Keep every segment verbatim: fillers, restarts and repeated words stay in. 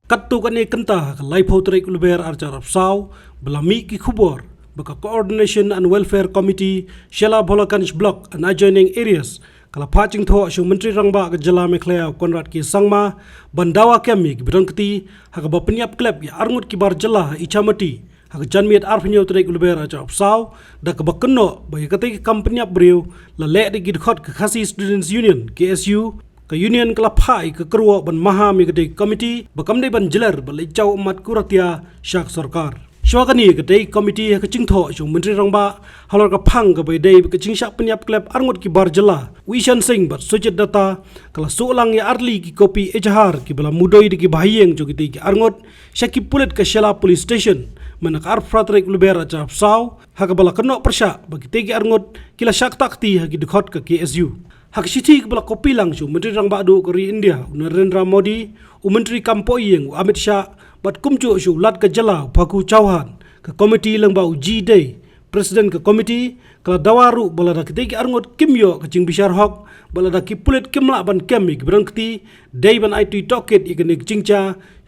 Katto katne kynta ha ka laiphew tarik u Lber arhajar arphew saw ba la mih ki khubor ba ka Coordination and Welfare Committee Shella Bholaganj Block and adjoining areas ka la phah jingthoh sha u Myntri Rangbah ka jylla Meghalaya u Conrad K Sangma ban dawa kem ïa ki ba don kti ha kaba pynïap klep ïa arngut ki bar jylla ha Ichamati ha ka janmiet arphew hynñiew tarik u Lber arhajar arphew saw da kaba kynnoh ba ïa katei ka kam pynïap briew la leh da ki dkhot ka Khasi Students Union, K S U. Ka union ka la phah ïa ka kyrwoh ban maham ïa katei ka komiti ba kam dei ban jler bad leit jaw ummat kuratia sha ka sorkar. Shuwa kane katei ka komiti ha ka jingthoh sha u Myntri Rangbah halor ka phang kaba ïadei bad ka jingshah pynïap klep arngut ki bar jylla, u Ishan Singh bad Sujit Datta, ka la suh lang ïa artylli ki kopi ejahar kiba la mudui da ki bahaïing jong kitei ki arngut sha ki pulit ka Shella Police Station mynta ka arphew phra tarik u Lber arhajar arphew saw, ha kaba la kynnoh pyrshah ba kitei ki arngut ki la shah ktah kti ha ki dkhot ka K S U. Ha ka shithi kaba la kopi lang sha u Myntri Rangbah duh ka ri India u Narendra Modi, u Myntri Kam Pohïing u Amit Shah bad kumjuh sha u Lat ka jylla u Phagu Chauhan, ka komiti lyngba u G Dey, President ka komiti, ka la dawa ruh ba lada kitei ki arngut kim ïoh ka jingbishar hok bad lada ki pulit kim lah ban kem ïa ki ba don kti, dei ban aiti tohkit ïa kane ka jingjia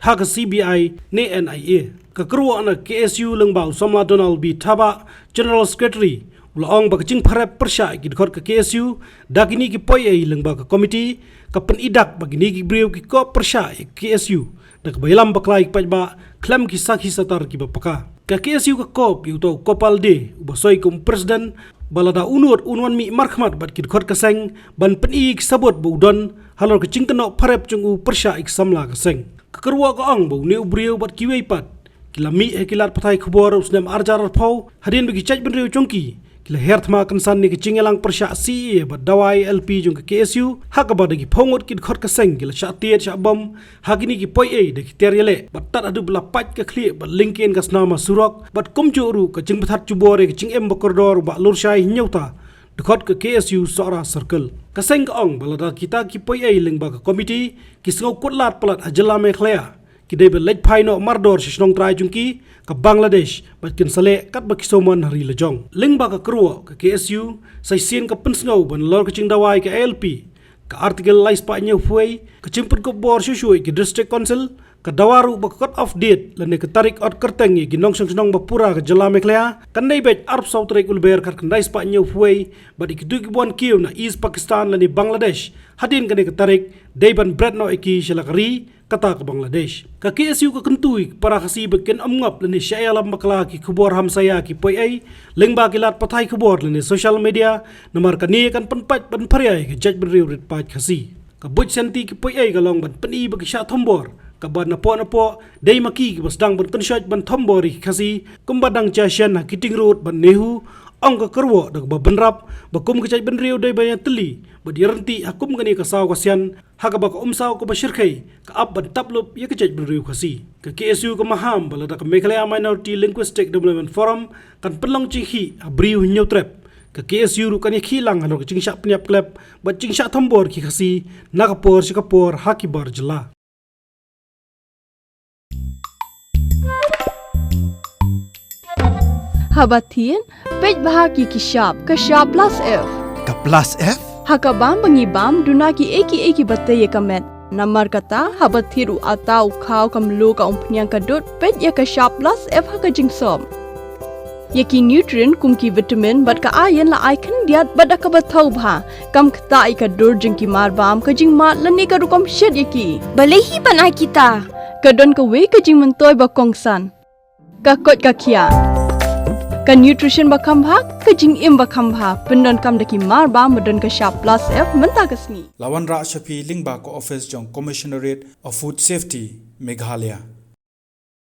ha ka C B I ne N I A. Ka kyrwoh na ka K S U lyngba u samla Donald B Thabah, General Secretary, u la ong ba ka jingpharep pyrshah ïa ki dkhot ka K S U da kine ki poiei lyngba ka komiti ka pyni dak ba kine ki briew ki koh pyrshah ïa ka K S U da kaba ïalam bakla ïa ki paidbah khlem ki sakhi satar kiba paka. Ka K S U ka kop ïa uta u Kopal Dey uba soi kum u president ba lada u nud un wan mih markhmat bad ki dkhot ka seng ban pyni ïa ki sabut ba u don halor ka jingkynnoh pharep jong u pyrshah ïa ki samla ka seng. Ka kyrwoh ka ong ba une u briew bad kiwei pat ki la mih ha ki lad pathai khubor u snem arhajar arphew hadien ba ki jaitbynriew jong ki ki la her thma kynsan ïa ka jingïalang pyrshah C A A bad dawa I L P jong ka K S U, ha kaba da ki phew ngut ki dkhot ka seng ki la shah tied shah bom ha kine ki poiei da ki tiar ïaleh bad tad haduh ba la pait ka khlieh bad lyngkien ka snam ha surok bad kumjuh ruh ka jingbthah jubor ïa ka jingim ba kordor u Bah Lurshai Hynñiewta, dkhot ka K S U Sohra Circle. Ka seng ka ong ba lada kita ki poiei lyngba ka komiti ki sngew kut lad palat ha jylla Meghalaya, ki dei ban leit phai noh mardor sha shnong trai jong ki ka Bangladesh bad kin sa leh katba ki sngewmon ha ri la jong. Lyngba ka kyrwoh ka K S U sa shisien ka pynsngew ba nalor ka jingdawa ïa ka I L P, ka Article lai spah hynñiewphew wei, ka jingpynkup bor shuh shuh ïa ki District Council, ka dawa ruh ba ka cut off date lane ka tarik ot kyrteng ïa ki nongshong shnong ba pura ka jylla Meghalaya kan dei beit arphew saw tarik u Lber khatkhyndai spah hynñiewphew wei bad ïa kito kiba wan kiew na East Pakistan lane Bangladesh hadien kane ka tarik dei ban bret noh ïa ki sha la ka ri kata ka Bangladesh. Ka K S U ka kyntu ïa ki para Khasi ba kin ym ngop lane shah ïalam bakla ha ki khubor hamsaïa ki poiei lyngba ki lad pathai khubor lane social media, namar kane kan pynpait ban pharia ïa ka jaitbynriew rit paid Khasi. Ka buit shanti ki poiei ka long ban pyni ba ki shah thombor, kaba napoh napoh dei ma ki kiba sdang ban kynshoit ban thombor ïa ki Khasi kumba dang jia shen ha Keating Road bad NEHU. Ong ka kyrwoh da kaba bynrap ba kum ka jaitbynriew dei ban ïatylli bad ïaryntih ha kum kane ka saw ka sian, ha kaba ka umsaw kaba shyrkhei ka ap ban tap lup ïa ka jaitbynriew Khasi. Ka K S U ka maham ba lada ka Meghalaya Minority Linguistic Development Forum kan pynlong jingkhih ha Bri U Hynñiewtrep, ka K S U ruh kan ïakhih lang halor ka jingshah pynïap klep bad jingshah thombor ki Khasi na ka por sha ka por ha ki bar jylla. Haba thied, peit bha ki ki shap, ka shap plus F. Ka plus F? Ha ka bam ba ngi bam, duna ki ei ki ei kiba tei ïa ka met. Namar kata, haba thied u atta, u khaw, ka mluh, ka umphniang, ka dud, peit ïa ka shap plus F ha ka jingsop. Ïa ki nutrient kum ki vitamin bad ka iron la ai khyndiat bad da kaba thaw bha. Kam ktah ïa ka dur jong ki marbam, ka jingmad lane ka rukom shet ïa ki. Balei hi ban ai kita? Ka don kawei ka jingmyntoi ba kongsan. Ka koit ka khiah. Ka nutrition ba kham bha, ka jingim ba kham bha. Pyndonkam da ki marbam ba don ka shap plus F mynta ka sngi. La wanrah sha phi lyngba ka office jong Commissionerate of Food Safety, Meghalaya.